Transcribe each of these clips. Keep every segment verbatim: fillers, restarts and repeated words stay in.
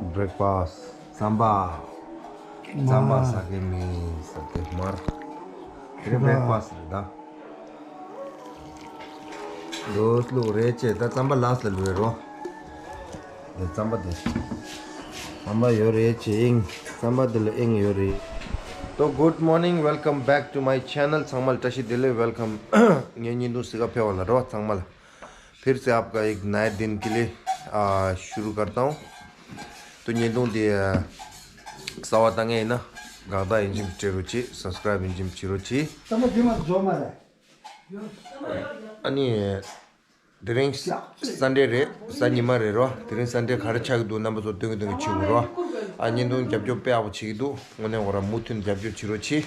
བྷི་རེག་ཕ་སི། རྩམ་པ། རྩམ་པ་ཟ་གི་མིན་ཟ་གི་མར། དེ་རིང་བྷི་རེག་ཕ་སི་རེད་ད། འདོད་བླུག་རེད་ཅེས་ད་རྩམ་པ་ལགས་ལ་ལུས་རོ། འདི་རྩམ་པ་དེ། རྩམ་པ་ཡོད་རེད་ཅེས་ཨིང་། རྩམ་པ་དེ་ལ་ཨིང་ཡོད་རེད། So, good morning, welcome back to my channel. ཚང་མ་ལ་བཀྲ་ཤིས་བདེ་ལེགས། Welcome. ངའི་བརྙན་ཐུང་གཟིགས་ག་ཕེབས་པ་ལ་རོ། ཚང་མ་ལ། फिर से आपका एक नए दिन के लिए, आ, शुरू करता हूँ। ད་བརྙན་ཐུང་འདི་གསར་པ་བཏང་མཁན་ཡིན་ན་དགའ་རྟགས་ཡིན་གཅིག་མིན་སྤྲད་རོགས་གྱིས། སབ་སི་ཀ་རའིབ་ཡིན་གཅིག་མིན་བྱེད་རོགས་གྱིས། ཚང་མ་འདི་མ་འཛོམས་མ་རེད། ཨ་ནི། དེ་རིང་སན་ཌེ་རེད། གཟའ་ཉི་མ་རེད་རོ། དེ་རིང་སན་ཌེ་ག་རེ་ཆགས་ཀྱི་འདུག་རྣམ་པ་ཚོ་སྟོན་གྱི་སྟོན་གྱི་བྱེད་དགོས་རོ། ཨ་བརྙན་ཐུང་རྒྱབ་སྐྱོར་དཔེ་ཡག་པོ་བྱེད་ཀྱི་འདུག་དངོས་གནས་ཁོ་རང་མུ་མཐུད་རྒྱབ་སྐྱོར་བྱེད་རོགས་གྱིས།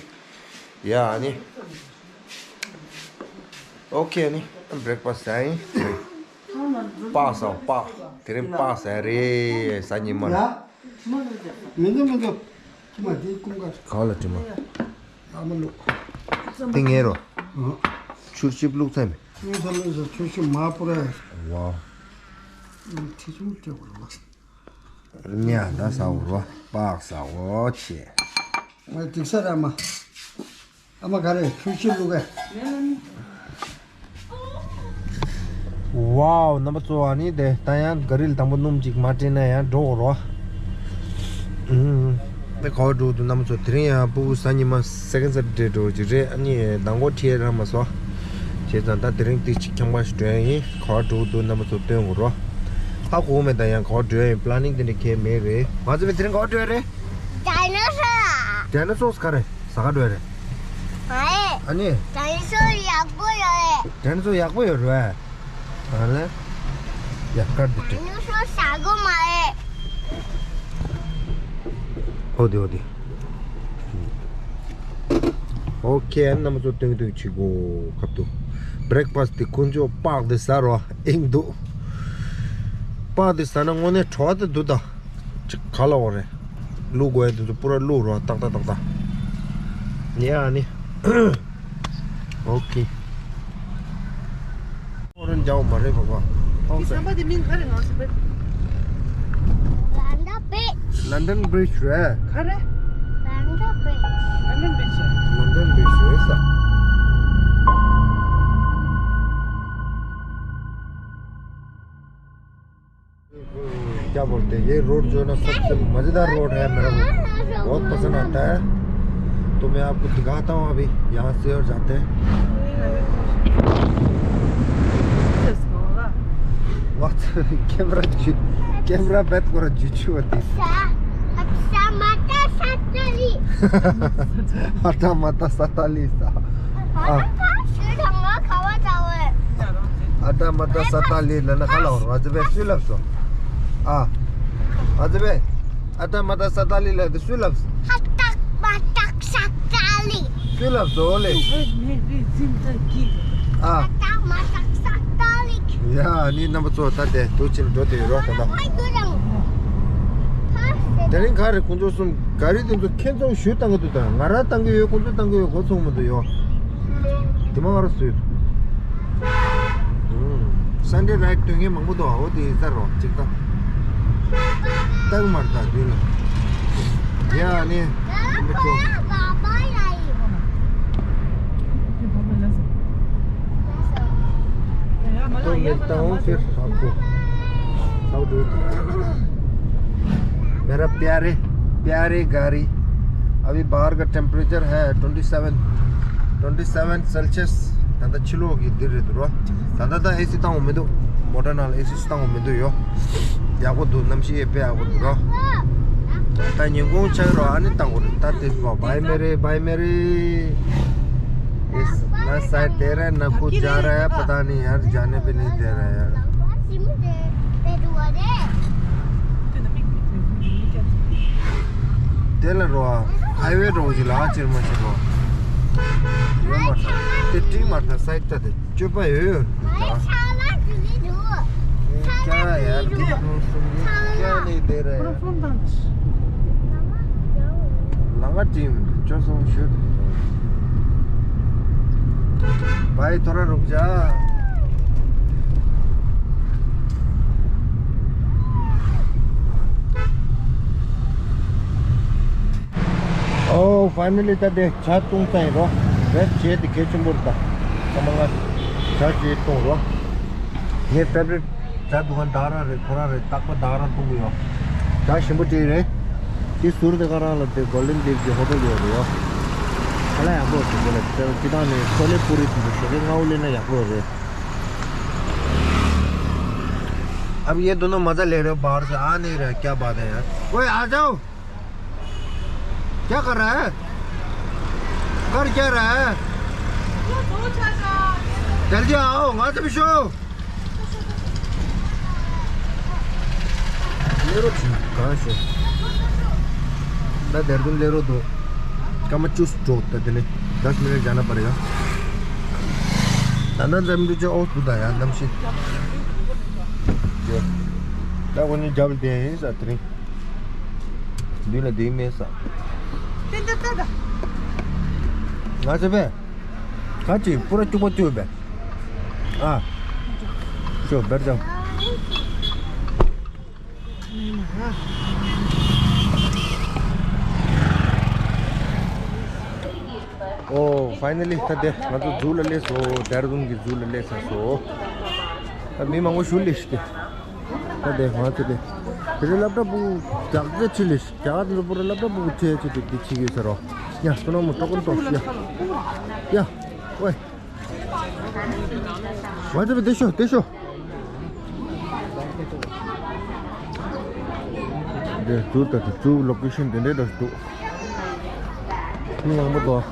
ཡ་ཨ་ནི། ཨོ་ཁེ་ཨ་ནི། བྷི་རེག་ཕ་སི་ཟ་ཡིན། སྤགས་ཟ་བ་སྤགས། དེ་རིང་སྤགས་ཟ་རེད་གཟའ་ཉི་མ། ཡ། མི་འདུག་མི་འདུག་དྲི་མ་དེའི་ཀུན་དགའ། གང་ལ་དྲི་མ། ཨ་མ་ལུག་དེ་ངའི་རོ། ཨང་། ཆུར་ཆིབ་བླུགས་ཚར་མེད། ངས་ད་ལོས་ཟ་ཆུ་ཤུ་མ་པོ་ར། ཝའོ། ཨང་། ཁྲི་ཆུང་སྤྲད་པ་ར། ཉ་ད་ཟ་འོ་རོ། སྤགས་ཟ་འོ་ཆེ། ང་སྡིག་ས་ར་མ། ཨ་མ་ག་རེ་ཆུ་ཤུ་བླུགས་ག་ཝའོ། རྣམ་པ་ཚོ་ཨ་ནི་དེ་ད་ཡང་ག་རིལ་དང་པོ་སྣུམ་ཅིག་མ་སྤྲད་ན་ཡང་འགྲོ་འོ་རོ། ཨུམ། དེ་ག་བ་འགྲོ་འདུག་རྣམ་པ་ཚོ། དེ་རིང་ཡང་ཕྲུ་གུ་གཟའ་ཉི་མ་སེ་ཀེན་ཌ་སེ་ཊར་ཌེ་འགྲོ་གི་རེད། ཨ་ནི་མདང་དགོང་ཁྲིད་རག་མ་སོང་། བྱས་ཙང་ད་དེ་རིང་དེ་ཅིག་ཁྱམས་པ་ཞིག་འགྲོ་ཡ་ཡིན། ག་བ་འགྲོ་འདུག་རྣམ་པ་ཚོ་སྟོན་དགོས་རོ། ཧ་གོ་མེད། ད་ཡང་ག་བ་འགྲོ་ཡ་ཡིན། པི་ལ་ནིང་དེ་འདྲ་གང་ཡང་མེད་རེད། ང་ཚོ་བས་དེ་རིང་ག་བ་འགྲོ་ཡ་རེད། ཌའི་ནོ་སོར། ཌའི་ནོ་སོར་ག་རེ་ཟ་ག་འགྲོ་ཡ་རེད། ཨ་ནི། ཌའི་ནོ་སོར་ཡག་པོ་ཡོད་རེད། ཌའི་ནོ་སོར་ཡག་པོ་ཡོད་རེད། ཨ་ལེ། ཡ་ཀར་འདི་ཌའི་ནོ་སོར་ཟ་གོ་མ་རེད། ཨོ་དེ་ཨོ་དེ། ཨོ་ཁེ། རྣམ་པ་ཚོ་སྟོན་སྟོན་བྱེད་དགོས་ཁབ་ཏུ། བྷི་རེག་ཕ་སི་དེ་ཁོང་ཚོ་སྤགས་དེ་ཟ་རོ་ཨིང་འདུག་སྤགས་དེ་ཟ་ན་དངོས་གནས་བྲོ་བ་དེ་འདུག་ད། ཅིག་ག་ལ་འོ་རེད། བླུག་དགོས་ཡ་དེ་ཚོ་པུ་ར་བླུག་རོ། ཏག་ཏག་ཏག་ཏག་ཡ་ཨ་ནི། ཨོ་ཁེ། ཨོ་རེད་འཇའ་འོ་མ་རེད་པ་པ། ཨོ་ཁེ། ཟམ་པ་དེ་མིང་ག་རེ་ང་ཚོ་པེ། ལན་ཌན་བྷི་རིཇ། ལན་ཌན་བྷི་རིཇ་རེད། ག་རེ། ལན་ཌན་བྷི་རིཇ། ལན་ཌན་བྷི་རིཇ་རེད་ས། क्या बोलते हैं, ये रोड जो है ना, सबसे मज़ेदार रोड है मेरा, बहुत पसंद आता है। तो मैं आपको दिखाता हूँ अभी यहाँ से और जाते हैं। What? Camera, camera bad करा जुचु होती। ས་ས་མ་ཏ་ས་ཏ་ལི། ཨ་ཏ་མ་ཏ་ས་ཏ་ལི་ས། ཨ། ཨ་ཏ་མ་ཏ་ས་ཏ་ལི། ཨ་ཏ་མ་ཏ་ས་ཏ་ལི་ལ་ན་ཁ་ལ་བར་བ་ཙི་བས་སུས་ལབ་སོ། ཨ། བ་ཙི་བས། ཨ་ཏ་མ་ཏ་ས་ཏ་ལི་ལ་དེ་སུས་ལབ་སོ། ཨ་ཏ་མ་ཏ་ས་ཏ་ལི། སུས་ལབ་སོ་ལེ། ཨ། ཨ་ཏ་མ་ཏ་ས་ཏ་ལི། ཡ་ནི་རྣམ་པ་ཚོ་ད་དེ་དུ་ཕྱིན་འགྲོ་དེ་ཡོད་རོགས་ད་ད། དེ་རིང་ག་རེ་ཁོང་ཚོ་གསུམ་ག་རེ་དེ་ཚོ་ཁྱེད་ཚོ་ཞུ་བཏང་གི་འདུག་ད་ང་རང་བཏང་གི་ཡོད། ཁོང་ཚོ་བཏང་གི་ཡོད། གོ་ཚོང་མི་འདུག་ཡོ། དེ་མ་ང་རང་སུས། སན་ཌེ་རའིཌ་སྟོན་མཁན་མང་པོ་འདུག་ཨ་འོ་དེ་ཡིན་ས་རོ་གཅིག་ད། ཏག་མར་ད་དུས་ལ། ཡ་ནི། མི་ཚོ། तो मिलता हूँ फिर आपको। मेरा प्यारे प्यारे गाड़ी। अभी बाहर का टेम्परेचर है twenty seven, twenty seven Celsius. ད་ལྟ་ཕྱི་ལོགས་ཀྱི་འདིར་རེད་འདུག་རོ། ད་ལྟ་ད་ཨེ་སི་བཏང་བ་མི་འདུག་མོ་ཊ་ནང་ལ་ཨེ་སི་བཏང་བ་མི་འདུག་ཡོ། ཡག་པོ་འདུག་གནམ་གཤིས་དཔེ་ཡག་པོ་འདུག་རོ། ད་ཉིན་གུང་ཆགས་རོ། ཨ་ནི་བཏང་དགོས་རེད། ད་དེ་བ་བའི་མེ་རེ་བའི་མེ་རེ། इस ना साइड दे रहा है ना कुछ जा रहा है। पता नहीं यार, जाने भी नहीं दे रहा है यार। དེ་ལ་རོ། ཧའི་ཝེ་འགྲོ་གི་ལ་ཅིར་མ་ཅིར་རོ། ཡོད་མ་ཐག་དེ་ཏིང་མ་ཐག་སའིཌ་ད་དེ་སྤྱོད་པ་ཡོད་ཡོད་འདུག་ད། क्या यार, क्या नहीं दे रहे हैं। लंगा टीम जो सो शुरू। भाई थोड़ा रुक जा। ཕའི་ནལ་ལི་ད་དེ་ཇ་བཏུང་ཚར་ཡིན་རོ། རེད་བྱས་དེ་གལ་ཆེན་པོ་རེད་ད། ཚང་མ་ང་ཇ་བྱས་བཏུང་རོ། ངའི་ཕེབ་རིཊ་ཇ་འདུ་ཁང་ད་ག་རང་རེད། ཁོ་རང་རེད། རྟག་པར་ད་ག་རང་བཏུང་གི་ཡོད། ཇ་ཞིམ་པོ་ཅིག་རེད། དེ་ཟུར་དེ་ག་རང་ལ་དེ་གོལ་ཌེན་ལིབ་ཀྱི་ཧོ་ཊེལ་ཡོད་རེད་ཡོ། ཁ་ལག་ཡག་པོ་ཞིག་དེ་ལ་སྤྱིར་བཏང་ནས་ཆོ་ལེ་པུ་རི་དེ་ཚོ་ཞོགས་ཀས་སྔ་པོ་སླེབས་ན་ཡག་པོ་རེད། अब ये दोनों मजा ले रहे हो बाहर से, आ नहीं रहे, क्या बात है यार। ओए आ जाओ। क्या कर रहा है? कर क्या रहा है? जल्दी आओ, वहां से भी सो। ले रो जी, कहाँ से? मैं देहरादून ले रो दो। कम चुस्त जो होता है, दिल्ली। दस मिनट जाना पड़ेगा। दादा, जब मुझे और खुद आया, नमसी। ये। ད་ཁོ་ནི་རྒྱབ་ལ་བསྡད་ཡིན་ས་དེ་རིང་། མདུན་ལ་བསྡད་མེད་ས། ཏན་ཏན་ཏན་ཏན། ང་ཚོ་བས། ག་ཅིག་པུ་ར་བཅུག་པ་བཅུག་བས། ཨ། ཤོ་བེར་ཅང་། ཨོ། ཕའི་ནལ་ལི་ད་དེ་ང་ཚོ་ཛུ་ལ་སླེབས་སོང་། ཌེ་ར་ལྡུན་གྱི་ཛུ་ལ་སླེབས་ཚར་སོང་། ད་མི་མང་པོ་ཞིག་སླེབས་ཤག་སྟེ། ད་དེ་ང་ཚོ་དེ། དེ་རིང་སློབ་གྲྭ་ཕྲུ་གུ་བརྒྱ་ཆ་ཆེ་ལས་བརྒྱ་ཆ་ལོ་པོ་ར་སློབ་གྲྭ་ཕྲུ་གུ་ཆེ་ཆེ་དེ་དེ་ཆེ་ཡོད་ཟེར་རོ། ཡ་སོ་ནམ་མོ་ཀྲོ་ཀོན་ཏོ་ཡ། ཡ། ཝེ། ཝེ་དེ་བེ་དེ་ཤོ་དེ་ཤོ། དེ་ཚུར་ད་དེ་ཚུར་ལོ་ཀེ་ཤན་དེ་འདྲས་འདྲ་འདུག་མི་མང་པོ་འདུག་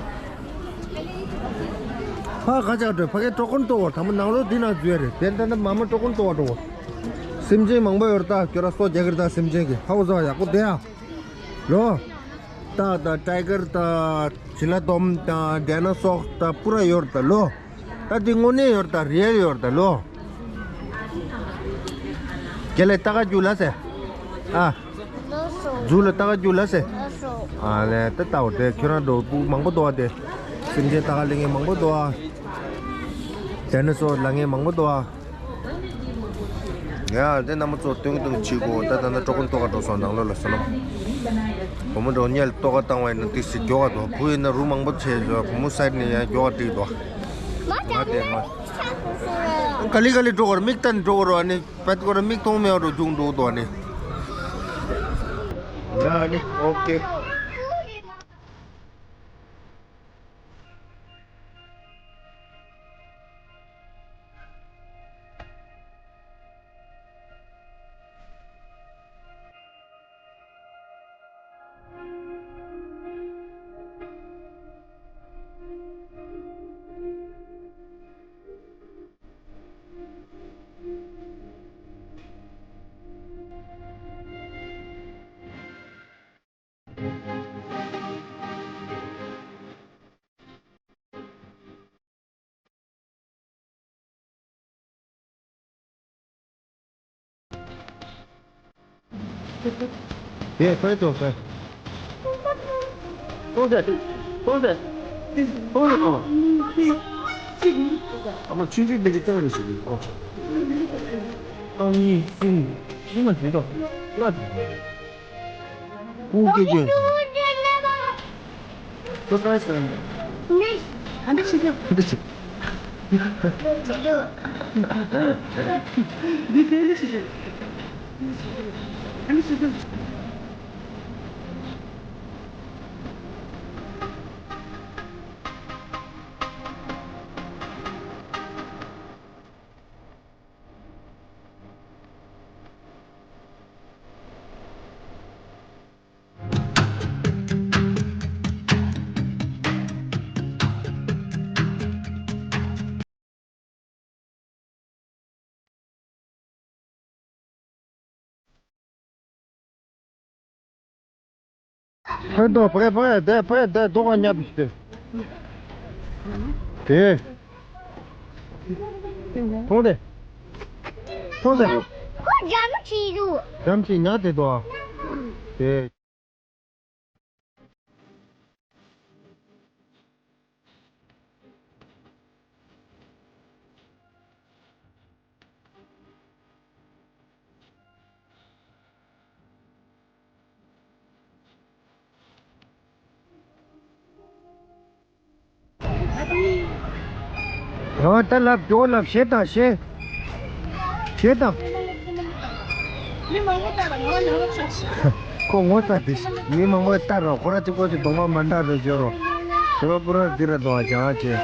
ཕ་ག་ཅག་འགྲོ་ཕ་གའི་ཀྲོ་ཀོན་ཏོ་བ་དང་པོ་ནང་ལོགས་འདི་ན་འཛུལ་ཡ་རེད། དེ་འདྲ་ན་མ་མ་ཀྲོ་ཀོན་ཏོ་བ་འགྲོ་བ། སེམས་ཅན་མང་པོ་ཡོད་རེད་ད། ཁྱོད་ར་སོ་རྒྱག་གི་རེད་ད། སེམས་ཅན་གྱི་ཧ་གོ་སོང་། ཡག་པོ་བསྡད་ཨ། ལོ། སྟག་དང་ཊའི་གར་དང་བྱི་ལ་དོམ་དང་ཌའི་ནོ་སོར་དང་པུ་ར་ཡོད་རེད་ད་ལོ། ད་འདི་དངོས་གནས་ཡོད་རེད་ད། རི་ཡལ་ཡོད་རེད་ད་ལོ། རྒྱལ་ལས་ཏ་ཀ་རྒྱུག་ལ་སེ། ཨ། ཛུ་ལ་ཏ་ཀ་རྒྱུག་ལ་སེ། ཨ་ལས་ད་ལྟ་བ་དེ་ཁྱོད་རང་འགྲོ་སྤུ་མང་པོ་འདུག་ཨ། དེ་སེམས་ཅན་ཏ་ཀ་ལེན་མཁན་མང་པོ་འདུག་ཨ། ཌའི་ནོ་སོར་ལེན་མཁན་མང་པོ་འདུག་ཨ། ཡ་དེ་རྣམ་པ་ཚོ་སྟོན་སྟོན་བྱེད་དགོས། ད་ད་ལྟ་ཀྲོ་ཀོན་ཏོ་ག་འགྲོ་སོང་། ནང་ལོགས་ལ་སོང་ན། བུ་མོ་འགྲོ་ཉལ་ཏོ་ག་བཏང་བ་ཡིན་ན་ཏིག་སེ་མགྱོགས་ག་འགྲོ། བུ་ཡིན་ན་རུ་མང་པོ་བྱས་འགྲོ། བུ་མོ་སའིཌ་ནས་ཡང་མགྱོགས་ག་འགྲིག་འགྲོ། ང་དེ་མ། ག་ལི་ག་ལི་འགྲོ་གོ་ར་མིག་ལྟ་ནས་འགྲོ་གོ་ར། ཨ་ནི་པད་གོ་ར་མིག་མཐོང་མེད་འགྲོ་རྒྱུག་འགྲོ་འདུག་ཨ་ནི། ཡ་ཨ་ནི་ཨོ་ཀེ། དེ་ཁོའི་ཐོག་ཁོས། གཏོང་ཟེར། གཏོང་ཟེར། གཏོང་ཟེར། ཨ་མ་ཆུང་ཆུང་འདི་གི་གཏོང་རེ་ཞིག་གི། ཨོ། གཏོང་གཉིས་གསུམ། གཉིས་མ་བྱེད་དོ། ལ། ཀུ་ཀེ་ཀེ། ཕན་ཐོགས་ཕ་གི་ཕ་གི་དེ་ཕ་གི་དེ་དོ་ག་ཉབ་དེ། དེ། མཐོང་དེ། མཐོང་དེ། ཁོ་འཇམ་ཞིག་འདུག་འཇམ་ཞིག་ཉག་དེ་དོ། དེ། ཡང་ད་ལབ་མགྱོགས་ལབ། ཞེ་དང་ཞེ། ཞེ་དང་། མི་མང་པོ་ལྟ་ར་ངོ་ནང་ལོགས་ཤོག་ཁོ་ངོ་ཚ་དེ། མི་མང་པོ་ལྟ་ར་ཁོ་ར་གཅིག་པོ་གཅིག་གདོང་པ་མ་འདྲ་རེད་ཟེར་རོ། དེ་བ་པུ་ར་འདི་ར་གདོང་བ་བྱང་བྱེད།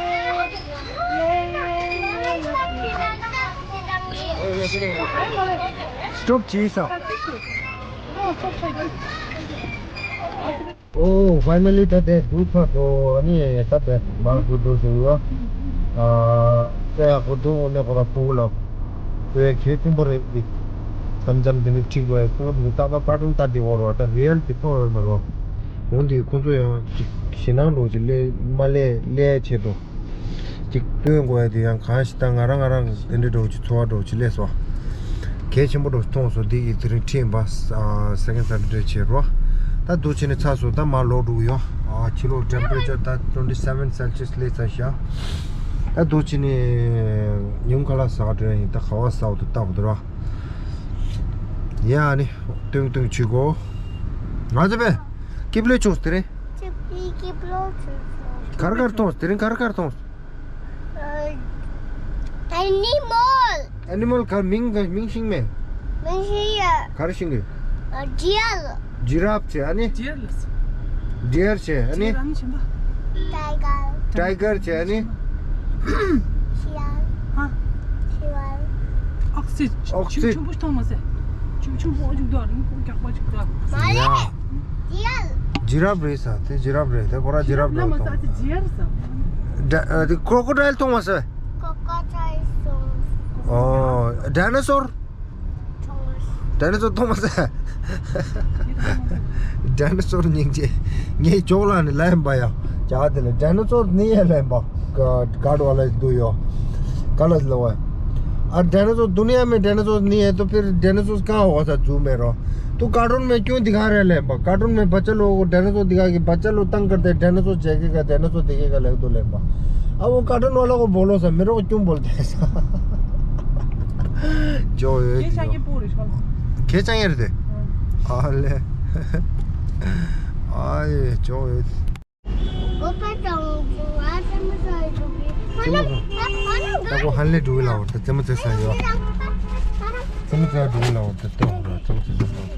སྐྱོབ་བྱེད་ས། ཨོ། ཕའི་ནལ་ལི་ད་དེ་འདུག་ཚར་འགྲོ། ཨ་ནི་ད་དེ་མར་འགྲོ་འགྲོ་ཞུ་ཡོད། ཨ་ད་ཡག་པོ་འདུག་ཨ་ནི་ཁོ་ར་ཕྲུ་གུ་ལ་དཔེ་གལ་ཆེན་པོ་རེད་འདི། མཚམས་མཚམས་དེ་ནི་ཁྲིད་དགོས། ཁོ་འདི་ཏག་ཏག་ཀར་ཊུན་ལྟ་དེ་འོར་བ་ད་རི་ཡལ་དེ་མཐོང་ཡོད་མ་རོ། འོན་ཏེ་ཁོ་ཚོ་ཡང་ཅིག་ཞེད་སྣང་འདྲ་ཅིག་སླེབས་མ་སླེབས་སླེབས་ཆེད་དུ། ཅིག་སྟོན་དགོས་ཡ་དེ་ཡང་གང་ཞིག་ད་ང་རང་ང་རང་དེ་འདྲའི་འདྲ་ཅིག་ཚོར་བ་འདྲ་ཅིག་སླེབས་སོང་། གལ་ཆེན་པོ་འདྲ་ཅིག་མཐོང་སོང་། འདི་གི་དེ་རིང་ཁྲིད་པ་ས་སེ་ཀེན་ཌ་སེ་ཊར་ཌེ་བྱེད་རོགས། ད་འདུག་བྱས་ནས་ཚར་སོང་། ད་མར་ལོག་འགྲོ་གི་ཡོད། ཨ་ཕྱི་ལོགས་ཊེམ་པེ་རེ་ཅར་ད་ཊུ་ཝེན་ཊི་སེ་ཝེན་སེལ་སི་ཡས་སླེབས་ཚར་ཤག་ད་འདུག་བྱས་ནས་ཉིན་གུང་ཁ་ལག་ཟ་ག་འགྲོ་ཡ་ཡིན། ད་ག་བ་ཟ་འོ་དུ་ལྟ་བུ་དུ་ར། ཡ་ནི་ཏུང་ཏུང་བྱེད་དགོས། ང་ཚོ་པས་སྐྱིབས་ལོས་བྱུང་དེ་རིང་། སྐྱིབས་ལོས་བྱུང་། གར་གར་མཐོང་། དེ་རིང་གར་གར་མཐོང་། ཨ་ནི་མོལ། ཨ་ནི་མོལ་ག་མིང་ག་མིང་ཤེས་མེད། མིང་ཤེས་ཡ། ག་རེ་ཤེས་གི། ཨ་ཇི་ཡལ། ཇི་རབ་བྱས་ཨ་ནི། ཇི་ཡལ་ལ། ཌི་ཡར་བྱས་ཨ་ནི། ཊའི་གར། ཊའི་གར་བྱས་ཨ་ནི། ཤི་ཡལ། ཧ། ཤི་ཡལ། ཨོག་སི། ཨོག་སི། ཆུ་ཆུ་བོ་ཞིག་མཐོང་མ་ཟད། ཆུ་ཆུ་བོ་ཞིག་འདུག་རིང་པོ་རྒྱག་པ་ཞིག་འདུག་མ་རེད། ཇི་ཡལ། ཇི་རབ་རེད་ས། དེ་ཇི་རབ་རེད། དེ་ཁོ་ར་ཇི་རབ་རེད་མཐོང་། ཇི་ཡལ་ས། ཌ་ཨ་དེ་ཀོ་ཀོ་ཌའིལ་མཐོང་མ་ཟད། ཀོ་ཀོ་ཌའིལ་མཐོང་། ཨོ་ཌའི་ནོ་སོར། ཌའི་ནོ་སོར་མཐོང་མ་ཟད། ཌའི་ནོ་སོར་སྙིང་རྗེ། ངའི་ཅོག་ལ་ནི་ལ་ཡིན་པ་ཡ། ཅག་དེ་ལ་ཌའི་ནོ་སོར་ནི་ཡ་ལ་ཡིན་པ། ཀ་ཀ་ཌ་བ་ལ་འདུག་ཡོ། ཀ་ལ་ལ་བ། ཨ་ཌའི་ནོ་སོར་དུ་ནི་ཡ་མེ་ཌའི་ནོ་སོར་ནི་ཡ་དོ་ཕིར་ཌའི་ནོ་སོར་ཀ་བ་ས་ཛུ་མེ་རོ། དུ་ཀར་ཊུན་མེ་ཀྱུ་འདི་ག་རེ་ལ་ཡིན་པ། ཀར་ཊུན་མེ་བ་ཅ་ལོ་ཌའི་ནོ་སོར་འདི་ག་གི་བ་ཅ་ལོ་ཏང་ཀར་ཏེ་ཌའི་ནོ་སོར་ཇེ་གེ་ག་ཌའི་ནོ་སོར་དེ་གེ་ག་ལ་དུ་ལ་ཡིན་པ། ཨ་བོ་ཀར་ཊུན་བ་ལ་གོ་བོ་ལོ་ས་མེ་རོ་ཀྱུ་བོ་ལ་དེ་ས། ཇོ་ཡོད་ཀྱི་ཡོད། ཁྱེད་ཅང་ཡེར་དེ། ཨ་ལེ། ཨ་ཡེ་ཇོ་ཡོད། ད་གོ་ཧན་ལེ་འགྲོ་གི་ལ་བར་དུ་རྩེད་མོ་རྩེ་ས་ཡོད། རྩེད་མོ་རྩེ་འགྲོ་གི་ལ་བར་དུ་ལྟ་འོང་ར་རྩེད་མོ་རྩེ་ས་ཡོད།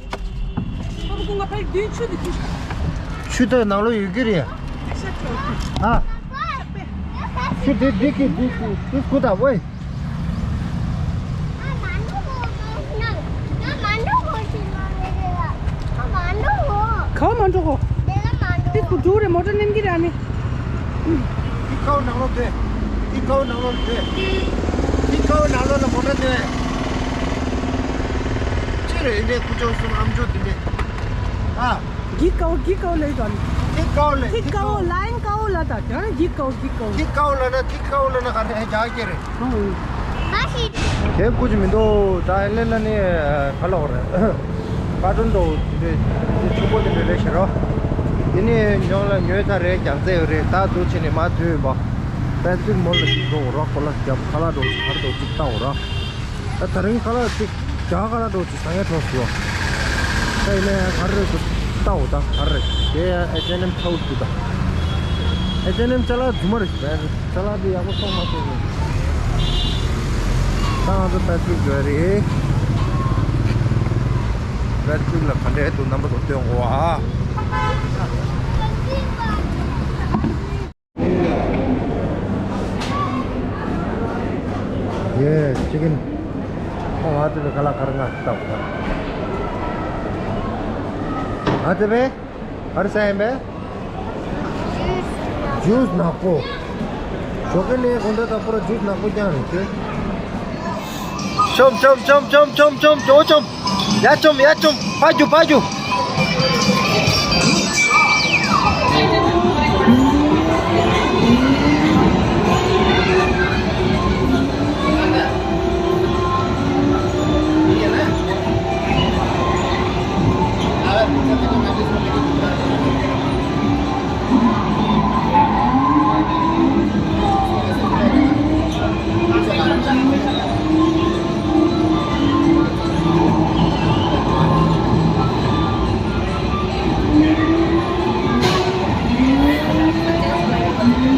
ཆུ་ད་ནང་ལོགས་ཡོད་ཀྱི་རེད། ཨ། ཆུ་དེ་འདི་གི་འདི་གི་འདི་སྐུ་ད་ཝེ། ག་བ་མ་འགྲོ་གོ། དེ་ཁུ་འགྲོ་རེ་མོ་ཊ་ནེམ་གི་ར་ནི། དེ་ཁའོ་ནང་ལོགས་དེ། དེ་ཁའོ་ནང་ལོགས་དེ། དེ་ཁའོ་ནང་ལོགས་ལ་མོ་ཊ་དེ། ཅི་རེད་འདི་ཁུ་ཅོ་སུ་ཨམ་ཅོ་དེ་འདི། ཨ། གི་ཀའོ་གི་ཀའོ་ལེ་དོན། དེ་ཀའོ་ལེ། དེ་ཀའོ་ལའིན་ཀའོ་ལ་ད་ཀྱང་གི་ཀའོ་གི་ཀའོ། དེ་ཀའོ་ལ་ན་དེ་ཀའོ་ལ་ན་ག་རེ་རྒྱག་གི་རེད། དེ་ཀུ་ཅི་མི་འདུག་ད་ཨེ་ལེ་ལ་ནི་ག་ལོག་རེད། ཀར་ཊུན་འདུག་དེ་ཆུ་བོ་དེ་འདྲ་རེད་ཤི་རོ། དེ་ནི་ཉོང་ལ་ཉོས་ཚར་རེད། རྒྱག་རྩེ་ཡོད་རེད། ད་འདུག་ཕྱི་ནས་མ་ཐུག་ཡིན་པ། པན་ཚིག་མོ་ལ་ཅིག་འགྲོ་རོགས་ཁོ་ལ་རྒྱབ་ཁ་ལག་འགྲོ་ཅིག་གར་འགྲོ་ཅིག་ལྟ་འོ་ར། ད་ད་རིང་ཁ་ལག་ཅིག་རྒྱ་ཁ་ལག་འགྲོ་ཅིག་ས་ངན་གྲོགས་སུ། ད་ཡིན་ན་ཡང་གར་རེད་ཟེར་ལྟ་འོ་ད་གར་རེད། དེ་ཡང་ཨེ་ཅེ་ཨེན་ཨེམ་ཚ་བོ་ཅིག་ད། ཨེ་ཅེ་ཨེན་ཨེམ་ཅ་ལག་རྫུན་མ་རེད་ཟེར། ཅ་ལག་དེ་ཡག་པོ་སོང་མ་སོང་ནས། ད་ང་ཚོ་པན་ཚིག་འགྲོ་ཡ་རེད། པན་ཚིག་ལ་ག་འདྲས་འདུག་རྣམ་པ་ཚོ་སྟོན་གོ་ཨ། ཡེ་ཅི་ཀིན། ཁོང་ང་ཚོ་ལ་ཁ་ལག་ག་རེ་ང་ལྟ་བུ་ད། ང་ཚོ་བས་ག་རེ་ཟ་ཡིན་པས། ཇུས་ནག་པོ། ཞོགས་ཀས་ནས་དགོང་དག་ད་པུ་ར་ཇུས་ནག་པོ་རྐྱང་རེད་ཤོད། ཆོམ་ཆོམ་ཆོམ། ཡ་ཆོམ་ཡ་ཆོམ། ཕ་རྒྱུ་ཕ་རྒྱུ།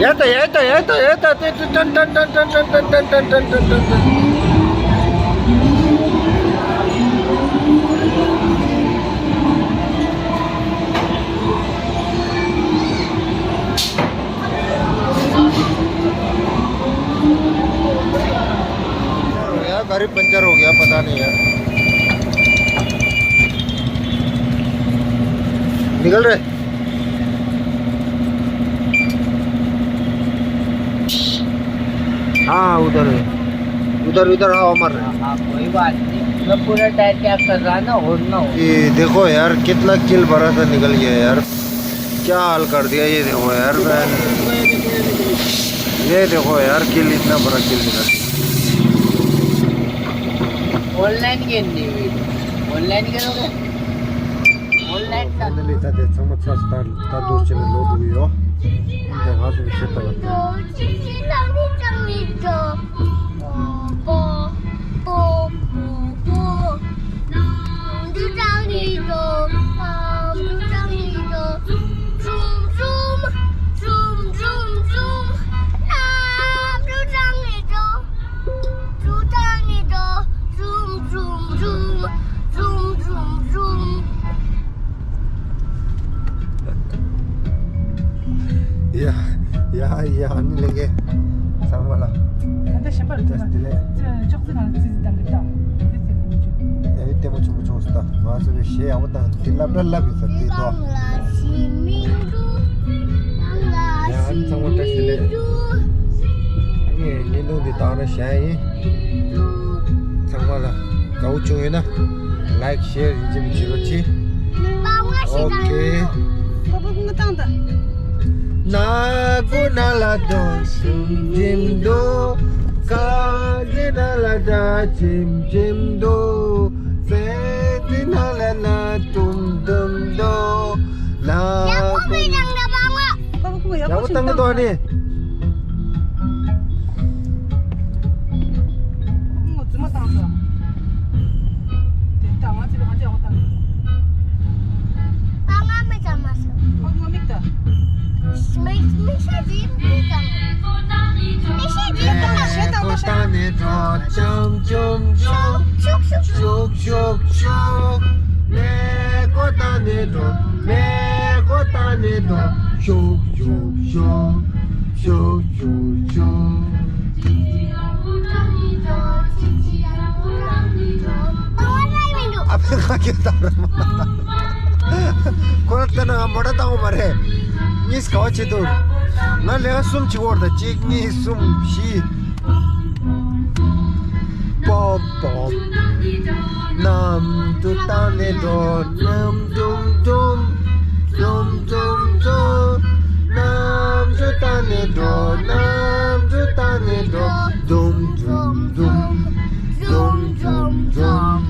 ཡ་ད་ཡ་ད་ཡ་ད་ཡ་ད་ཏན་ཏན་ཏན་ཏན། यार, गाड़ी पंचर हो गया, पता नहीं यार। निकल रहे। हाँ, उधर है। उधर, उधर, हाँ, अमर है। हाँ, हाँ, कोई बात नहीं। मैं पूरा टायर चेक कर रहा ना, और ना हो। ये देखो यार, कितना किल भरा था, निकल गया यार। क्या हाल कर दिया, ये देखो यार, मैं, ये देखो यार, किल, इतना बड़ा किल निकल। ऑनलाइन गेम नहीं हुई। ऑनलाइन खेलोगे? ऑनलाइन का फाइनली ད་དེ་ཚང་མ་ཚར་སོང་། ད་ད་དུང་ཅི་ནས་ལོག་འགྲོ་གི་ཡོད། འདི་ང་ཚོ་གི་ཤེས་ད་ལ། ཡ་ཡ་ཡ། ཨ་ནི་ལེན་གེ་ཚང་མ་ལ། ད་ལྟ་གཞན་པར་ད་དེ་ལས་ཅོག་ཙེ་ནང་ཙི་ཙི་བཏང་གི་ད། དེ་ཙི་ཙི་ཡིན་རྒྱུ། ཨེ་ལྟད་མོ་ཆེན་པོ་བྱུང་སོང་། ད་ང་ཚོ་བའི་གཞས་ཡག་པོ་བཏང་། དེ་ལབ་ད་ལབ་ཡིན་ས་དེ་ཏོ། ཡ་ཨ་ནི་ཚང་མ་བཀྲ་ཤིས་བདེ་ལེགས། ཨ་ནི་བརྙན་ཐུང་འདི་ད་ག་རང་བཞག་ཡིན། ཚང་མ་ལ་དགའ་བོ་བྱུང་ཡོད་ན་ལའིཀ་ཤེར་ཡིན་གཅིག་མིན་གཅིག་རོགས་གྱིས། ཨོ་ཁེ། པ་པ་ཁུ་ང་བཏང་ད། ན་གོ་ན་ལ་དོ་ཞིམ་ཞིམ་དོ། ཀ་གི་ན་ལ་ད་ཆིམ་ཆིམ་དོ། ཙེ་ཙི་ན་ལ་ན་དུམ་དུམ་དོ། ན་གོ་ན། པ་པ་ཁུ་ཡག་པོ་བཏང་གི་འདུག་ཨ་ནི། ཁོ་རྫུན་མ་བཏང་སོང་། དེ་ད་ང་ཚོ་ལ་ག་འདྲ་ཡག་པོ་བཏང་། ཨ་ང་མི་ཚང་མ་སོང་། ཁོ་ང་མིག་ད། མི་མི་ཤ་ཅིག་མི་བཏང་། མི་ཤ་ཅིག་བཏང་། ཤ་བཏང་། ཤ་བཏང་། ཤུག་ཤུག་ཤུག། ཤུག་ཤུག་ཤུག། ཤུག་ཤུག་ཤུག། མེ་ཀོ་ཏ་ནེ་ཏོ། མེ་ཀོ་ཏ་ནེ་ཏོ། ཤུག་ཤུག་ཤུག། ཤུག་ཤུག་ཤུག། ཨ་ཕའི་ཁ་སྐད་བཏང་ར་མ། ཁོ་ལ་བལྟས་ན་ང་མོ་ཊ་བཏང་གི་མ་རེད། གཉིས་ག་བ་བྱེད་འདུག་ང་ལས་ཀ་གསུམ་བྱེད་ཀྱི་ཡོད་རེད་ད། གཅིག་གཉིས་གསུམ་བཞི། པོམ་པོམ། གནམ་གྲུ་བཏང་ནས་འགྲོ། གནམ་གྲུམ་གྲུམ། གྲུམ་གྲུམ་གྲུམ། གནམ་གྲུ་བཏང་ནས་འགྲོ། གནམ་གྲུ་བཏང་ནས་འགྲོ། དུམ་དུམ་དུམ། དུམ་དུམ་དུམ།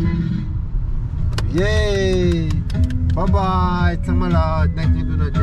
ཡེ། བཱའི་བཱའི། ཚང་མ་ལ་ནེགསི་ཊི་བི་ཌི་ཡོ་ནང་།